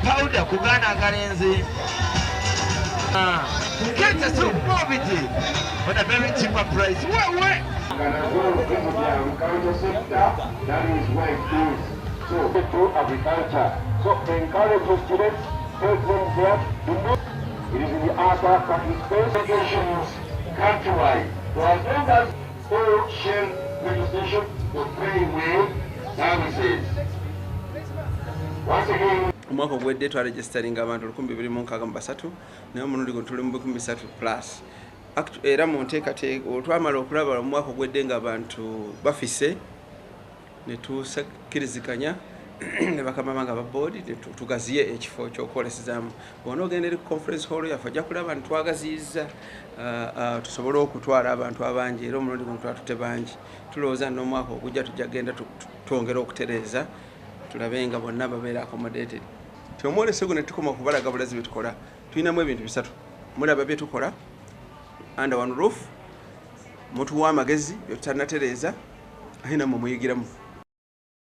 Powder ku gaana akalenzi. Get a Mobiti for a very cheaper price. Wait, wait. Can as well visit the agriculture sector, that is where it is. So, to agriculture. So, encourage the students, take them there. Do not, it is in the other parking space. Locations countrywide. So, as long as all Shell petrol station for three-way services. Once again, Omwaka oguwedde twaregisteringa abantu 2063, naye omulundi guno tuli mu 3000 plus. Era mu nteekateeka olwamala okulaba omwaka oguwedde nga abantu bafise, ne tusakkiriziganya ne bakama bange aba board ne tugaziye ekifo ky'okwolesezaamu. Bw'ona ogenda eri ku conference hall yaffe, ojja kulaba nti twagaziyizza tusobole okutwala abantu abangi. Era omulundi guno twatutte bangi. Tulowooza n'omwaka ogujja tujja genda twongera okutereeza, tulabe nga bonna babeera accommodated. Ti omwoleso guno tukoma okubalaga bulazi bye tukola. Tulinamu ebintu bisatu: mulaba bye tukola under one roof, mutuwa amagezi bye tutanatereeza, ate nammwe muyigiramu.